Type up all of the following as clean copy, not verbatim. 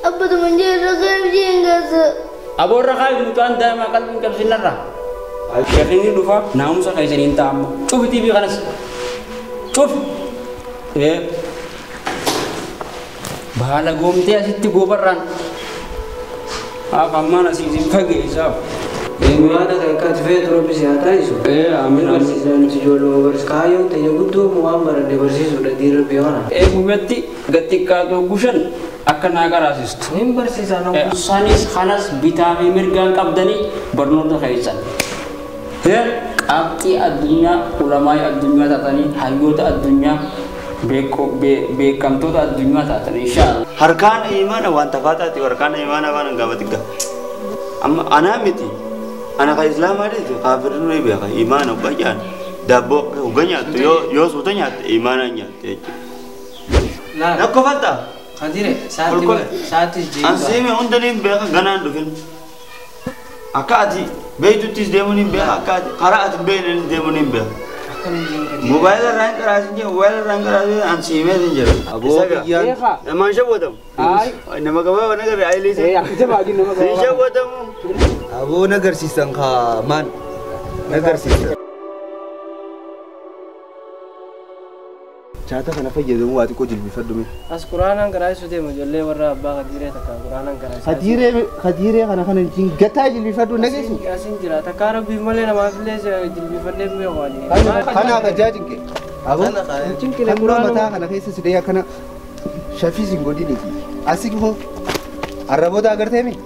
Abbatu manjee raqaa jengasa. Aboo raqaa mucaan daa'ima qalbiin qabsinarra. Sheekhinni dhufa naamusa keessaniin ta'a amma. Cufi TV kanas. Cufi. Baala goomtee asitti goobarraan. Haaf ammaan asii isin fageessaaf. Waan akka ati feetu rabbi si haa taasisu. Amiin. Barsiisaa nuti ijoollee barsiisa. Kaayyoon ta'e guddoo waan baranne barsiisuudha diin rabbi kana. Guyyatti gattiqqaatoo gushan akka naa qaraasistu. Nin barsiisaa nama. Isaanis kanas bitaa fi mirgaan qabdanii barnoota keessan. Qabxii addunyaa ulamaa addunyaa taatanii hayyoota addunyaa beekamtoota addunyaa taatanii inshaAllah. Harkaan imaana waan tafaataati harkaan imaana waan gaafa xiqqaa. Amma anaa miti ana ka islaamaa dheete kaafirri nu beeka imaana hoggaa daabboo hoggaa nyaattu yoo suuta nyaatte imaana nyaatte jechuudha. Lakkoofadha. Kadire saati jiidha. Ansiime hunda niin beeka ganaan dhufin. Akka ati beeytuttis deemuun hin beeka akka ati karaa ati beeynenis deemuun hin beeka. Mobaayila irraa hin qaraasin jee mobaayila irraa hin qaraasin ansiimee hin jedhu. Aboo biyyaan. Namaan shawwatamu. Nama gabaabaa nagarre ayilee. Hin shawwatamu. Aboo nagarsiisan kaa maan nagarsiisan. Chaata kana fayyadamu waa xiqqoo jilbifadhu mee. As quraanaan qaraasuu deema ijoollee warra abbaa Kadiiree takka quraanaan qaraasuu. Kadiiree kana kana gataa jilbifadhu nageessu. Asin jira takka rabbiif malee namaaf illee jilbifadhee beeku ani. Kana kabajaa cinqe. Aboo Cinqile kan mataa kana keessa sidee akkana shafiis hin godhiniiti. Asii hoo arraboota agartee mi?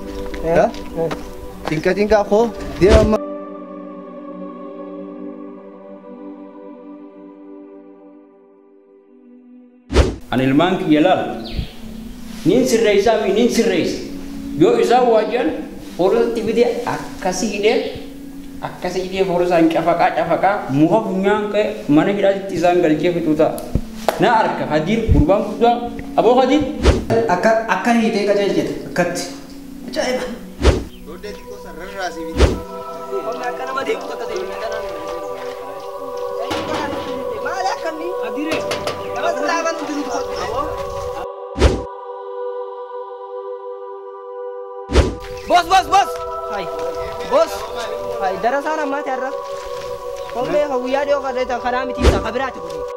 Cinqa cinqaa hoo deema. Ani ilmaan kiyya laal niin sirreessaa fi niin sirreessa yoo isaan waajan hoolotatti fidee akkasii hidhee hoolosaan cafaqaa cafaqaa muka funyaan ka'e mana hidhaatti isaan galchee fixuu ta'a. Na arka Hadiir gurbaan guddaa aboo Hadiir. Akka hiitee qajeelchite akkatti. Ajaa'iba. Dooddee xiqqoo sararraasii miti. Akka nama deemu takka deemu. Maali akkamii? Hadiiree. Bos, bos, bos. Hai. Bos. Hai, darasaan ammaa taarra. Kommee guyyaa dhiyoo kan kanaa miti isa kabiraati kun.